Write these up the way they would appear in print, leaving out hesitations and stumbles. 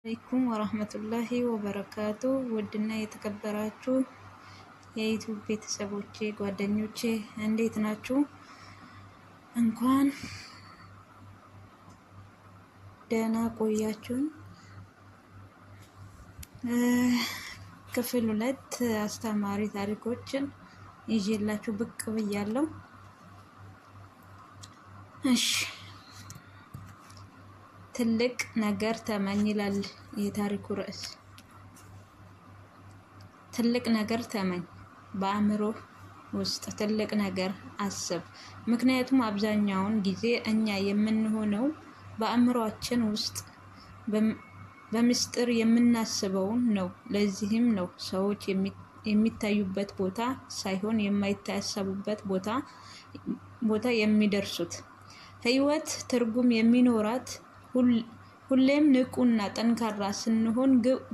አለይኩም ወራህመቱላሂ ወበረካቱ። ውድና የተከበራችሁ የ YouTube ቤተሰቦቼ ጓደኞቼ እንዴት ናችሁ? እንኳን ደህና ቆያችሁን። ክፍል 2 አስተማሪ ታሪኮችን ይዤላችሁ ብቅ ብያለሁ። እሺ፣ ትልቅ ነገር ተመኝ ይላል የታሪኩ ርዕስ። ትልቅ ነገር ተመኝ። በአእምሮህ ውስጥ ትልቅ ነገር አስብ። ምክንያቱም አብዛኛውን ጊዜ እኛ የምንሆነው በአእምሮአችን ውስጥ በምስጢር የምናስበውን ነው። ለዚህም ነው ሰዎች የሚታዩበት ቦታ ሳይሆን የማይታሰቡበት ቦታ የሚደርሱት። ህይወት ትርጉም የሚኖራት ሁሌም ንቁና ጠንካራ ስንሆን፣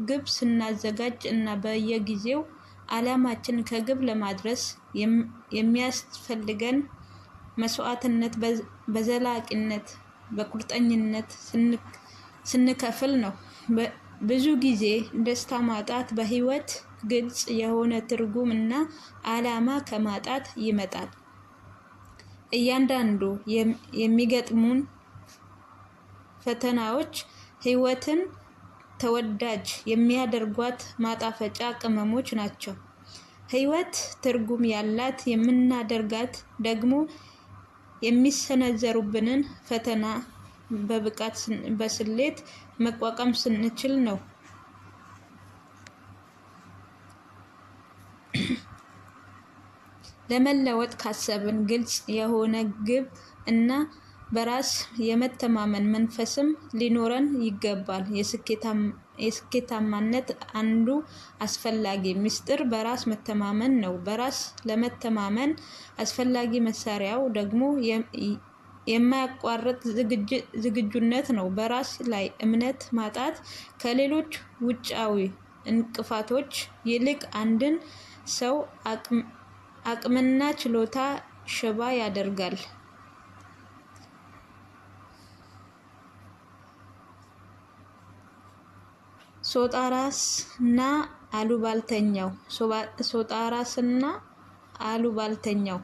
ግብ ስናዘጋጅ እና በየጊዜው ዓላማችን ከግብ ለማድረስ የሚያስፈልገን መስዋዕትነት በዘላቂነት በቁርጠኝነት ስንከፍል ነው። ብዙ ጊዜ ደስታ ማጣት በህይወት ግልጽ የሆነ ትርጉም እና ዓላማ ከማጣት ይመጣል። እያንዳንዱ የሚገጥሙን ፈተናዎች ህይወትን ተወዳጅ የሚያደርጓት ማጣፈጫ ቅመሞች ናቸው። ህይወት ትርጉም ያላት የምናደርጋት ደግሞ የሚሰነዘሩብንን ፈተና በብቃት በስሌት መቋቋም ስንችል ነው። ለመለወጥ ካሰብን ግልጽ የሆነ ግብ እና በራስ የመተማመን መንፈስም ሊኖረን ይገባል። የስኬታማነት አንዱ አስፈላጊ ምስጢር በራስ መተማመን ነው። በራስ ለመተማመን አስፈላጊ መሳሪያው ደግሞ የማያቋርጥ ዝግጁነት ነው። በራስ ላይ እምነት ማጣት ከሌሎች ውጫዊ እንቅፋቶች ይልቅ አንድን ሰው አቅምና ችሎታ ሽባ ያደርጋል። ሶጣራስና አሉባልተኛው። ሶጣራስና አሉባልተኛው።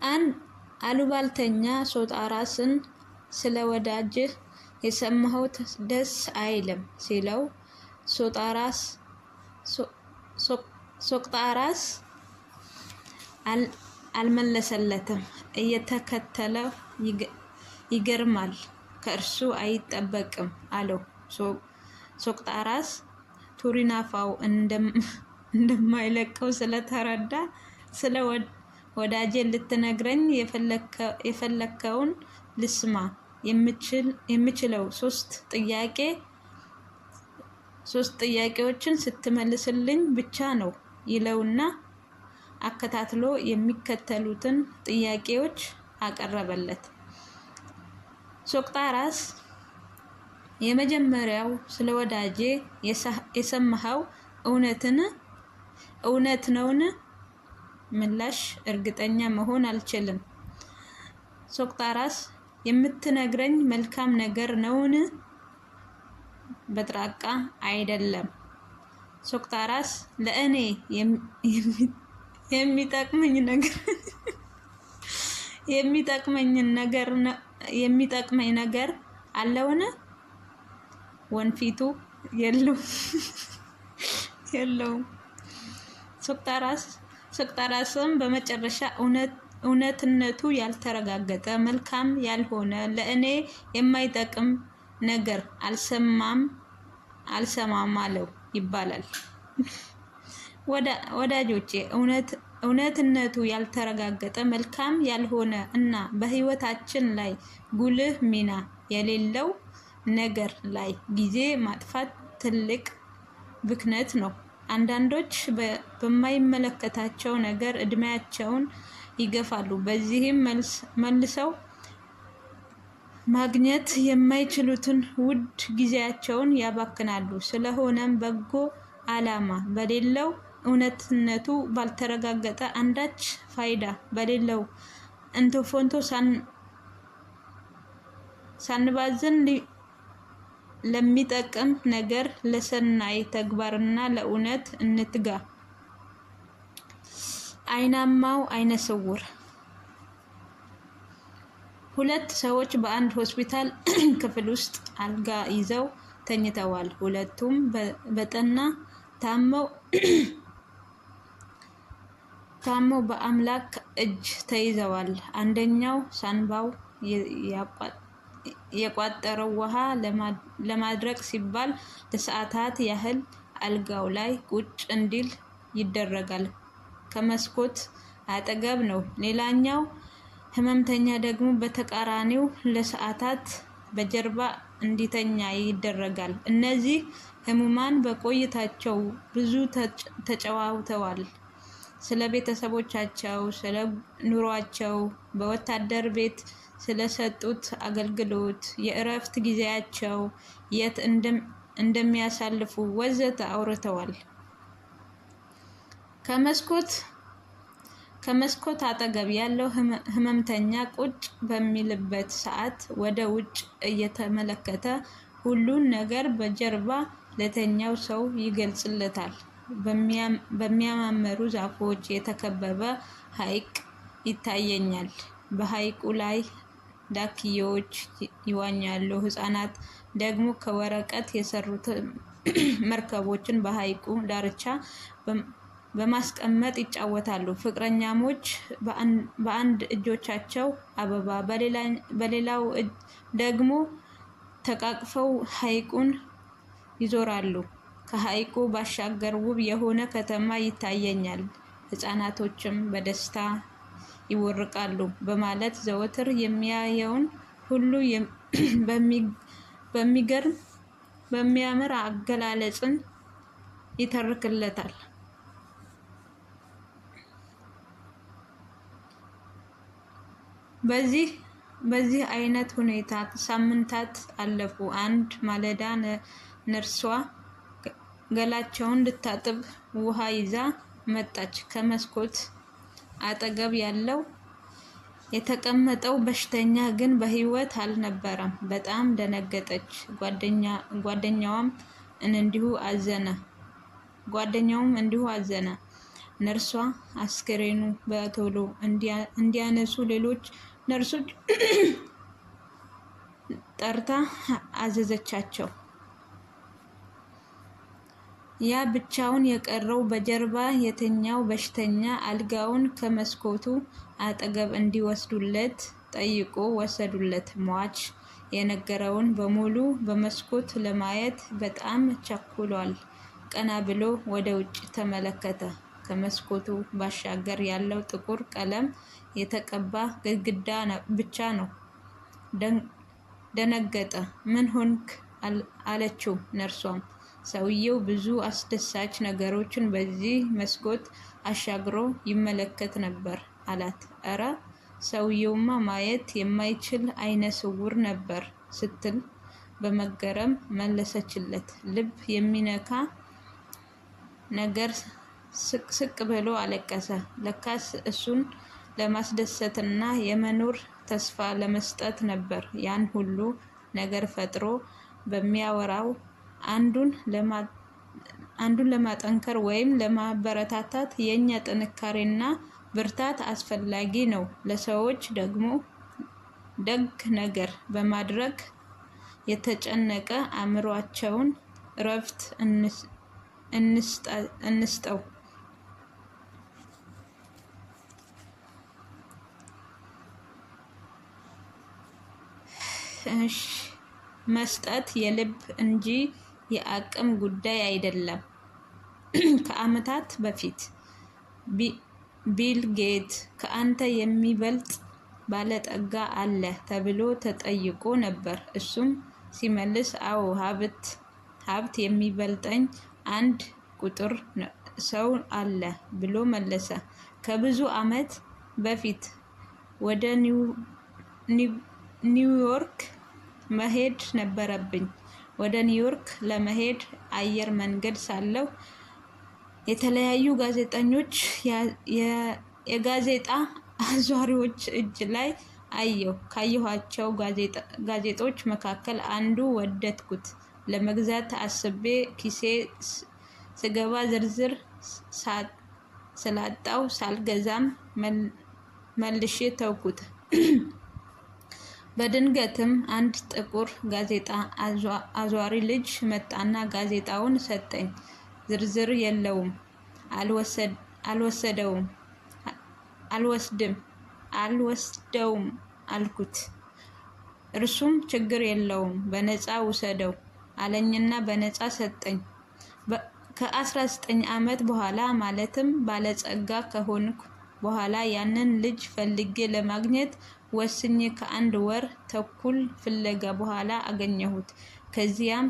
አንድ አሉባልተኛ ሶጣራስን ስለ ወዳጅህ የሰማሁት ደስ አይልም ሲለው ሶቅጣራስ አልመለሰለትም። እየተከተለው ይገርማል፣ ከእርሱ አይጠበቅም አለው። ሶቅጣራስ ቱሪናፋው እንደማይለቀው ስለተረዳ ስለ ወዳጄ ልትነግረኝ የፈለግከውን ልስማ የምችለው ሶስት ጥያቄዎችን ስትመልስልኝ ብቻ ነው ይለውና አከታትሎ የሚከተሉትን ጥያቄዎች አቀረበለት። ሶቅጣራስ የመጀመሪያው ስለ ወዳጄ የሰማኸው እውነት ነውን? ምላሽ እርግጠኛ መሆን አልችልም። ሶቅጣራስ የምትነግረኝ መልካም ነገር ነውን? በጥራቃ አይደለም። ሶቅጣራስ ለእኔ የሚጠቅመኝ ነገር የሚጠቅመኝ ነገር አለውን? ወንፊቱ የለውም። ሶቅጣራስም በመጨረሻ እውነትነቱ ያልተረጋገጠ፣ መልካም ያልሆነ፣ ለእኔ የማይጠቅም ነገር አልሰማም አለው ይባላል። ወዳጆቼ፣ እውነትነቱ ያልተረጋገጠ፣ መልካም ያልሆነ እና በህይወታችን ላይ ጉልህ ሚና የሌለው ነገር ላይ ጊዜ ማጥፋት ትልቅ ብክነት ነው። አንዳንዶች በማይመለከታቸው ነገር እድሜያቸውን ይገፋሉ። በዚህም መልሰው ማግኘት የማይችሉትን ውድ ጊዜያቸውን ያባክናሉ። ስለሆነም በጎ ዓላማ በሌለው፣ እውነትነቱ ባልተረጋገጠ፣ አንዳች ፋይዳ በሌለው እንቶፈንቶ ሳንባዝን ለሚጠቅም ነገር፣ ለሰናይ ተግባርና ለእውነት እንትጋ። አይናማው አይነ ስውር። ሁለት ሰዎች በአንድ ሆስፒታል ክፍል ውስጥ አልጋ ይዘው ተኝተዋል። ሁለቱም በጠና ታመው በአምላክ እጅ ተይዘዋል። አንደኛው ሳንባው የቋጠረው ውሃ ለማድረቅ ሲባል ለሰዓታት ያህል አልጋው ላይ ቁጭ እንዲል ይደረጋል። ከመስኮት አጠገብ ነው። ሌላኛው ህመምተኛ ደግሞ በተቃራኒው ለሰዓታት በጀርባ እንዲተኛ ይደረጋል። እነዚህ ህሙማን በቆይታቸው ብዙ ተጨዋውተዋል። ስለ ቤተሰቦቻቸው፣ ስለ ኑሯቸው፣ በወታደር ቤት ስለሰጡት አገልግሎት፣ የእረፍት ጊዜያቸው የት እንደሚያሳልፉ ወዘተ አውርተዋል። ከመስኮት አጠገብ ያለው ህመምተኛ ቁጭ በሚልበት ሰዓት ወደ ውጭ እየተመለከተ ሁሉን ነገር በጀርባ ለተኛው ሰው ይገልጽለታል። በሚያማምሩ ዛፎች የተከበበ ሐይቅ ይታየኛል። በሐይቁ ላይ ዳክዬዎች ይዋኛሉ። ህጻናት ደግሞ ከወረቀት የሰሩት መርከቦችን በሐይቁ ዳርቻ በማስቀመጥ ይጫወታሉ። ፍቅረኛሞች በአንድ እጆቻቸው አበባ በሌላው ደግሞ ተቃቅፈው ሐይቁን ይዞራሉ። ከሐይቁ ባሻገር ውብ የሆነ ከተማ ይታየኛል። ህጻናቶችም በደስታ ይቦርቃሉ በማለት ዘወትር የሚያየውን ሁሉ በሚገርም በሚያምር አገላለጽን ይተርክለታል። በዚህ አይነት ሁኔታ ሳምንታት አለፉ። አንድ ማለዳ ነርሷ ገላቸውን ልታጥብ ውሃ ይዛ መጣች። ከመስኮት አጠገብ ያለው የተቀመጠው በሽተኛ ግን በህይወት አልነበረም። በጣም ደነገጠች። ጓደኛዋም እንዲሁ አዘነ ጓደኛውም እንዲሁ አዘነ። ነርሷ አስክሬኑ በቶሎ እንዲያነሱ ሌሎች ነርሶች ጠርታ አዘዘቻቸው። ያ ብቻውን የቀረው በጀርባ የተኛው በሽተኛ አልጋውን ከመስኮቱ አጠገብ እንዲወስዱለት ጠይቆ ወሰዱለት። ሟች የነገረውን በሙሉ በመስኮት ለማየት በጣም ቸኩሏል። ቀና ብሎ ወደ ውጭ ተመለከተ። ከመስኮቱ ባሻገር ያለው ጥቁር ቀለም የተቀባ ግድግዳ ብቻ ነው። ደነገጠ። ምን ሆንክ አለችው ነርሷም። ሰውየው ብዙ አስደሳች ነገሮችን በዚህ መስኮት አሻግሮ ይመለከት ነበር አላት። እረ ሰውየውማ ማየት የማይችል አይነ ስውር ነበር ስትል በመገረም መለሰችለት። ልብ የሚነካ ነገር ስቅስቅ ብሎ አለቀሰ። ለካስ እሱን ለማስደሰትና የመኖር ተስፋ ለመስጠት ነበር ያን ሁሉ ነገር ፈጥሮ በሚያወራው። አንዱን ለማጠንከር ወይም ለማበረታታት የኛ ጥንካሬና ብርታት አስፈላጊ ነው። ለሰዎች ደግሞ ደግ ነገር በማድረግ የተጨነቀ አእምሯቸውን እረፍት እንስጠው። መስጠት የልብ እንጂ የአቅም ጉዳይ አይደለም። ከዓመታት በፊት ቢል ጌት ከአንተ የሚበልጥ ባለጠጋ አለ ተብሎ ተጠይቆ ነበር። እሱም ሲመልስ አዎ፣ ሀብት የሚበልጠኝ አንድ ቁጥር ሰው አለ ብሎ መለሰ። ከብዙ ዓመት በፊት ወደ ኒውዮርክ መሄድ ነበረብኝ። ወደ ኒውዮርክ ለመሄድ አየር መንገድ ሳለሁ የተለያዩ ጋዜጠኞች የጋዜጣ አዟሪዎች እጅ ላይ አየሁ። ካየኋቸው ጋዜጦች መካከል አንዱ ወደድኩት። ለመግዛት አስቤ ኪሴ ስገባ ዝርዝር ስላጣው ሳልገዛም መልሼ ተውኩት። በድንገትም አንድ ጥቁር ጋዜጣ አዟሪ ልጅ መጣና ጋዜጣውን ሰጠኝ። ዝርዝር የለውም። አልወሰደውም አልወስድም አልወስደውም አልኩት። እርሱም ችግር የለውም በነፃ ውሰደው አለኝና በነፃ ሰጠኝ። ከ19 ዓመት በኋላ ማለትም ባለጸጋ ከሆንኩ በኋላ ያንን ልጅ ፈልጌ ለማግኘት ወስኜ ከአንድ ወር ተኩል ፍለጋ በኋላ አገኘሁት። ከዚያም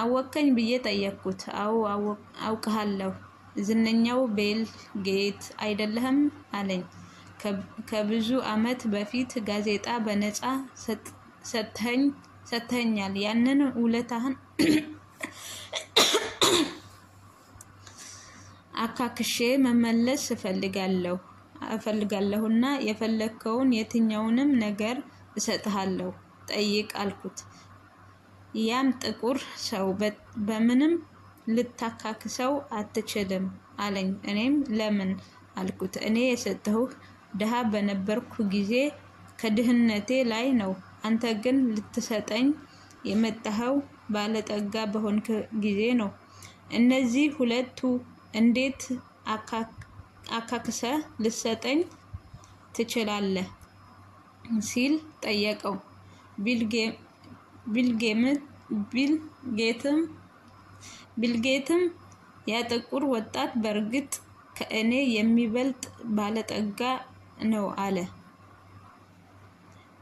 አወከኝ ብዬ ጠየቅኩት። አዎ አውቅሃለሁ፣ ዝነኛው ቢል ጌት አይደለህም አለኝ። ከብዙ ዓመት በፊት ጋዜጣ በነፃ ሰጥተኸኛል። ያንን ውለታህን አካክሼ መመለስ እፈልጋለሁና የፈለግከውን የትኛውንም ነገር እሰጥሃለሁ፣ ጠይቅ አልኩት። ያም ጥቁር ሰው በምንም ልታካክሰው አትችልም አለኝ። እኔም ለምን አልኩት። እኔ የሰጠሁህ ድሃ በነበርኩ ጊዜ ከድህነቴ ላይ ነው። አንተ ግን ልትሰጠኝ የመጣኸው ባለጠጋ በሆንክ ጊዜ ነው። እነዚህ ሁለቱ እንዴት አካክሰህ ልትሰጠኝ ትችላለህ? ሲል ጠየቀው። ቢልጌትም ያ ጥቁር ወጣት በእርግጥ ከእኔ የሚበልጥ ባለጠጋ ነው አለ።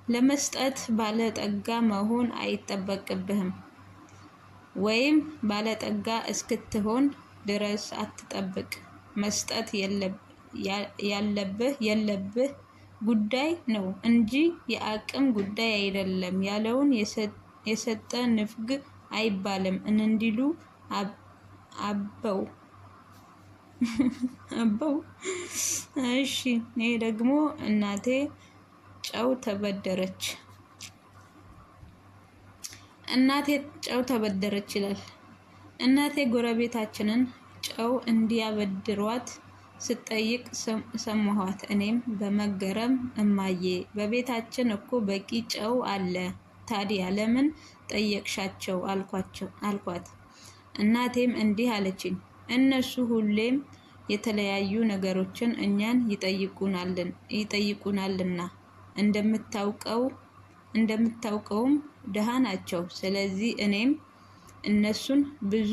ለመስጠት ባለጠጋ መሆን አይጠበቅብህም፣ ወይም ባለጠጋ እስክትሆን ድረስ አትጠብቅ። መስጠት ያለብህ የለብህ ጉዳይ ነው እንጂ የአቅም ጉዳይ አይደለም። ያለውን የሰጠ ንፍግ አይባልም እንዲሉ አበው አበው። እሺ፣ ይሄ ደግሞ እናቴ ጨው ተበደረች። እናቴ ጨው ተበደረች ይላል። እናቴ ጎረቤታችንን ጨው እንዲያበድሯት ስትጠይቅ ሰማኋት። እኔም በመገረም እማዬ፣ በቤታችን እኮ በቂ ጨው አለ፣ ታዲያ ለምን ጠየቅሻቸው? አልኳት። እናቴም እንዲህ አለችኝ፣ እነሱ ሁሌም የተለያዩ ነገሮችን እኛን ይጠይቁናልና እንደምታውቀውም ድሃ ናቸው። ስለዚህ እኔም እነሱን ብዙ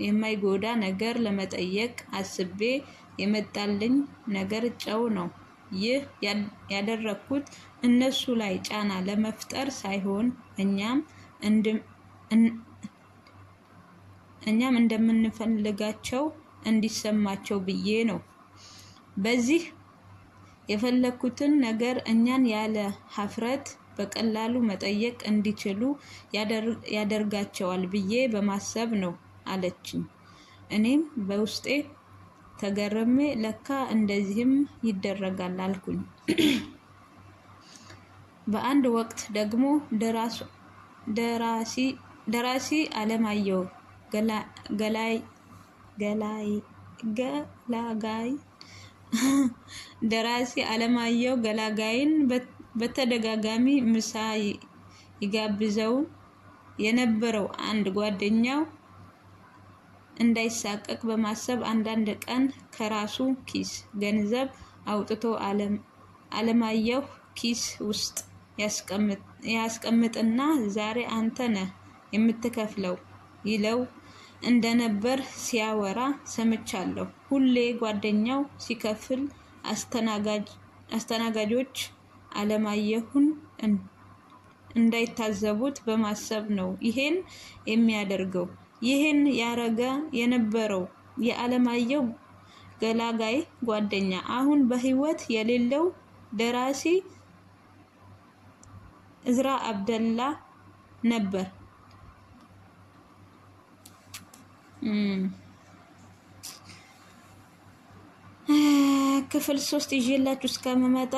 የማይጎዳ ነገር ለመጠየቅ አስቤ የመጣልኝ ነገር ጨው ነው። ይህ ያደረግኩት እነሱ ላይ ጫና ለመፍጠር ሳይሆን እኛም እንደምንፈልጋቸው እንዲሰማቸው ብዬ ነው። በዚህ የፈለኩትን ነገር እኛን ያለ ሀፍረት በቀላሉ መጠየቅ እንዲችሉ ያደርጋቸዋል ብዬ በማሰብ ነው አለችኝ። እኔም በውስጤ ተገርሜ ለካ እንደዚህም ይደረጋል አልኩኝ። በአንድ ወቅት ደግሞ ደራሲ አለማየሁ ገላጋይ ደራሲ አለማየሁ ገላጋይን በተደጋጋሚ ምሳ ይጋብዘው የነበረው አንድ ጓደኛው እንዳይሳቀቅ በማሰብ አንዳንድ ቀን ከራሱ ኪስ ገንዘብ አውጥቶ አለማየሁ ኪስ ውስጥ ያስቀምጥና ዛሬ አንተ ነህ የምትከፍለው ይለው እንደነበር ሲያወራ ሰምቻለሁ። ሁሌ ጓደኛው ሲከፍል አስተናጋጆች አለማየሁን እንዳይታዘቡት በማሰብ ነው ይሄን የሚያደርገው። ይሄን ያረገ የነበረው የአለማየሁ ገላጋይ ጓደኛ አሁን በሕይወት የሌለው ደራሲ እዝራ አብደላ ነበር። ክፍል 3 ይዤላችሁ እስከምመጣ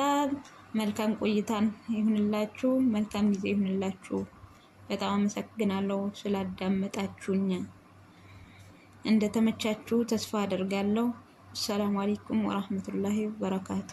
መልካም ቆይታን ይሁንላችሁ። መልካም ጊዜ ይሁንላችሁ። በጣም አመሰግናለሁ ስላዳመጣችሁኝ። እንደተመቻችሁ ተስፋ አደርጋለሁ። ሰላም አለይኩም ወራህመቱላሂ ወበረካቱ።